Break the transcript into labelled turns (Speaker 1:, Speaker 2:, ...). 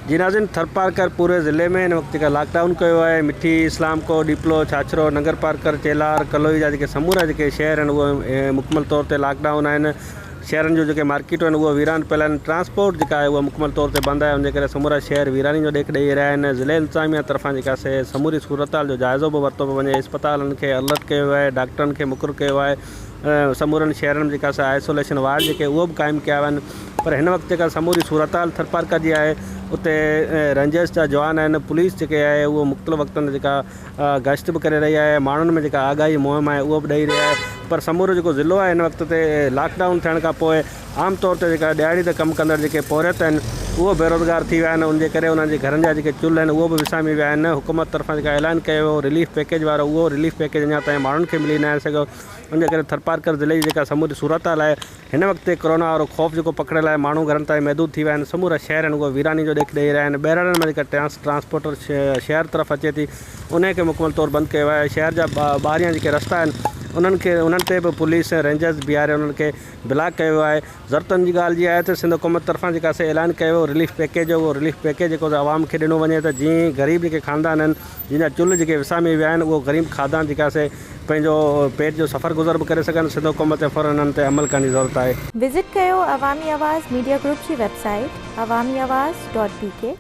Speaker 1: جي ناظرين ٿرپارڪر پوري ضلعي ۾ هن وقت جيڪا لاڪ ڊائون ڪيو آهي مٺي، اسلام ڪوٽ، ڏيپلو، ڇاڇرو، ننگرپارڪر، چيلهار، ڪلوئي جا جيڪي سمورا جيڪي شهر آهن اهي مڪمل طور تي لاڪ ڊائون آهن شهرن جون جيڪي مارڪيٽون آهن اهي ويران پيل آهن ٽرانسپورٽ جيڪا آهي اها مڪمل طور تي بند آهي ان جي ڪري سمورا شهر ويراني جو ڏيک ڏئي رهيا آهن ضلعي انتظاميا طرفان جيڪا سي سموري صورتحال جو جائزو به ورتو پيو وڃي اسپتالن کي الرٽ ڪيو ويو آهي ڊاڪٽرن کي مقرر ڪيو آهي سمورن شهرن ۾ جيڪا سا آئسوليشن وارڊ جيڪي اهو به قائم ڪيا ويا آهن پر هن وقت جيڪا سموري صورتحال ٿرپارڪر جي آهي اتي رينجرس جا جوان آهن پوليس جيڪي آهي اهو مختلف وقتن تي جيڪا گشت به ڪري رهي آهي ماڻهن ۾ جيڪا آگاهي مهم آهي اهو به ڏئي رهي آهي پر سمورو جيڪو ضلعو آهي هن وقت تي لاڪ ڊائون ٿيڻ کان پوء عام طور تي جيڪا ڏهاڙي تي ڪم ڪندڙ جيڪي پورهيت آهن اهو بيروزگار ٿي ويا آهن ان جي ڪري انهن جي گهرن جا جيڪي چلهه آهن اهو به وسامي ويا آهن حڪومت طرفان جيڪا اعلان ڪيو ويو رليف پيڪيج وارو اهو رليف پيڪيج اڃا تائين ماڻهن کي ملي ناهي سگهيو ان جي ڪري ٿرپارڪر ضلعي جي جيڪا سموري صورتحال آهي هن وقت تي ڪورونا وارو خوف جيڪو پکڙيل آهي ماڻهو گهرن تائين محدود ٿي ويا آهن سمورا شهر آهن اهي ويراني جو ڏيک ڏئي رهيا آهن ٻهراڙين مان جيڪا ٽرانس ٽرانسپورٽر شهر طرف اچي ٿي انهي کي مڪمل طور بند ڪيو ويو آهي شهر جا ٻاهريان جيڪي رستا آهن انهن کي انهن تي به پوليس ۽ رينجرز بيهاري انهن کي بلاڪ ڪيو ويو آهي ضرورتن جي ڳالهه جي آهي ته سنڌ حڪومت طرفان جيڪا سي اعلان ڪيو ويو رليف پيڪيج جو اهو رليف پيڪيج جيڪو عوام کي ڏنو وڃي ته جيئن غريب جيڪي خاندان آهن جن جا چلهه جيڪي وسامي ويا آهن اهو غريب خاندان جيڪا سي پنهنجو پيٽ جو سفر گذر به ڪري سگهن سنڌ حڪومت تي فورن انهن تي عمل ڪرڻ جي ضرورت آهي.
Speaker 2: وزٽ ڪيو عوامي آواز ميڊيا گروپ جي website Awami Awaz dot B K.